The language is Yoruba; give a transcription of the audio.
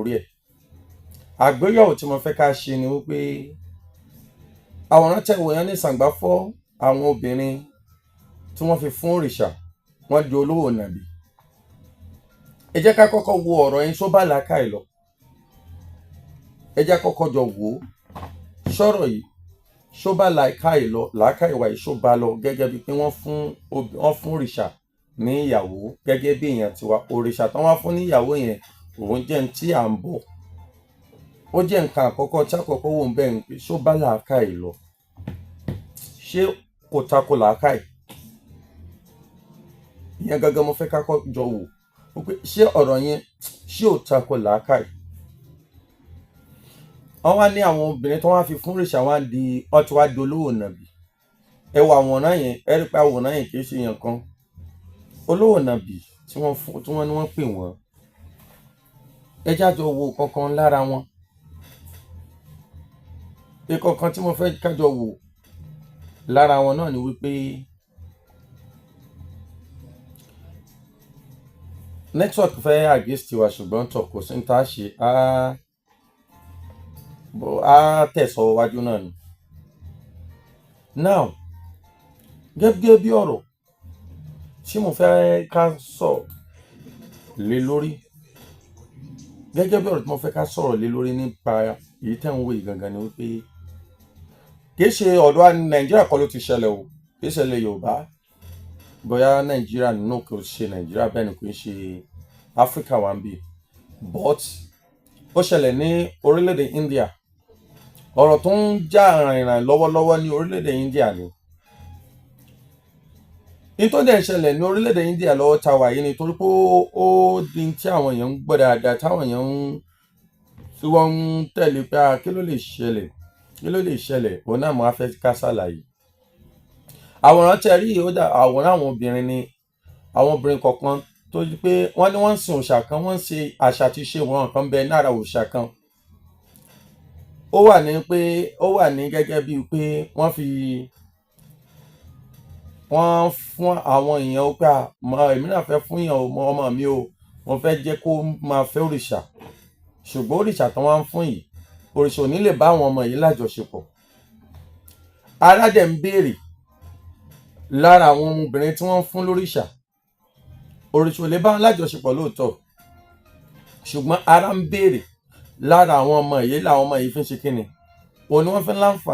lórí ẹ̀. Àgbéyẹ̀wò tí mo fẹ́ ká ṣe ni wípé àwòrán tẹ̀ wò yẹn ní Ṣàǹgbá fọ́ àwọn obìnrin tí wọ́n fi fún òrìṣà, wọ́n di olówó nàbì. Ẹ jẹ́ ká kọ́kọ́ wo ọ̀rọ̀ yẹn, ṣó bá làákàyè lọ? Ẹ jẹ́ kọ́kọ́ jọ wò ó, sọ̀rọ̀ yìí, ṣó bá làákàyè lọ? Làákàyè wa yìí, ṣó bá lọ gẹ́gẹ́ bíi pé wọ́n fún òrìṣà ní ìyàwó gẹ́gẹ́ bí èèyàn tiwa? Òrìṣà tán wá fún ní ìyàwó yẹn, òun jẹ́ ní tí à ń bọ̀. Ó jẹ́ nǹkan àkọ́kọ́ tí àkọ́kọ́ wò ń bẹ̀ ń pé, ṣó bá làákàyè lọ? Ṣé kò tako làákàyè? Ìyẹn gangan mo fẹ́ ká kọ́ jọ wò wípé ṣé ọ̀rọ̀ yẹn, ṣé ò tako làákàyè? Wọ́n wá ní àwọn obìnrin tó wá fi fún òrìṣà, wá di, wọ́n ti wá di olówó nàbì. Ẹ wo àwòrán yẹn, ẹ rí pé àwòrán yẹn kì í ṣe èèyàn kan. Olówó nàbì tí wọ́n fún, tí wọ́n ní wọ́n pè wọ́n, ẹ já jọ wo kankan lára wọn. Ìkọ̀kan tí mo fẹ́ ká jọ wò lára wọn náà ni wípé network fẹ́ against wa, ṣùgbọ́n tọ̀, kò sí ní tá a ṣe, á tẹ̀sọ̀ wájú náà ni. Now, gẹ́gẹ́ bí ọ̀rọ̀ tí mo fẹ́ ká sọ lé lórí, gẹ́gẹ́ bí ọ̀rọ̀ tí mo fẹ́ ká sọ̀rọ̀ lé lórí nípa èyí tẹ́ ń wò yìí gangan ni wípé kì í ṣe ọ̀dọ̀ wa ní Nàìjíríà kọ́ ló ti ṣẹlẹ̀ o. Kì í ṣẹlẹ̀ Yorùbá, bóyá Nàìjíríà nínú, kò ṣe Nàìjíríà, bẹ́ẹ̀ ni kò ń ṣe Áfíríkà wà ń bì, but ó ṣẹlẹ̀ ní orílẹ̀-èdè India. Ọ̀rọ̀ tó ń jà rìnrìn lọ́wọ́lọ́wọ́ ní orílẹ̀-èdè India ni. Ní tó dẹ̀ ń ṣẹlẹ̀ ní orílẹ̀-èdè India lọ́wọ́ ta wà yìí ni, torí pé ó di tí àwọn èèyàn ń gbọ́ dáadáa, táwọn èèyàn ń tí wọ́n ń tẹ̀lé pé, ah, kí ló lè ṣẹlẹ̀? Kí ló lè ṣẹlẹ̀? Òun náà mo á fẹ́ ká ṣàlàyé. Àwòrán tí ẹ rí yìí, ó dà àwòrán àwọn obìnrin ni, àwọn obìnrin kọ̀ọ̀kan tó di pé wọ́n ní wọ́n ń sin òòṣà kan, wọ́n ń ṣe àṣà àti ìṣe wọn kan bẹ lára òòṣà kan. Ó wà ní pé ó wà ní gẹ́gẹ́ bíi pé wọ́n fi wọ́n fún àwọn èèyàn ó pé à, èmi náà fẹ́ fún èèyàn ọmọ mi o, mo fẹ́ jẹ́ kó máa fẹ́ òrìṣà. Ṣùgbọ́n òrìṣà tí wọ́n ń fún yìí, òrìṣà ò ní lè bá àwọn ọmọ yìí lájọṣepọ̀. Ara dẹ̀ ń béèrè lára àwọn ọmọbìnrin tí wọ́n ń fún lóríṣà. Òrìṣà ò lè bá wọn lájọṣepọ̀ lóòótọ́, ṣùgbọ́n ara ń béèrè lára àwọn ọmọ yìí, làwọn ọmọ yìí fi ń ṣe kíni, òun ni wọ́n fi ń láǹfààní.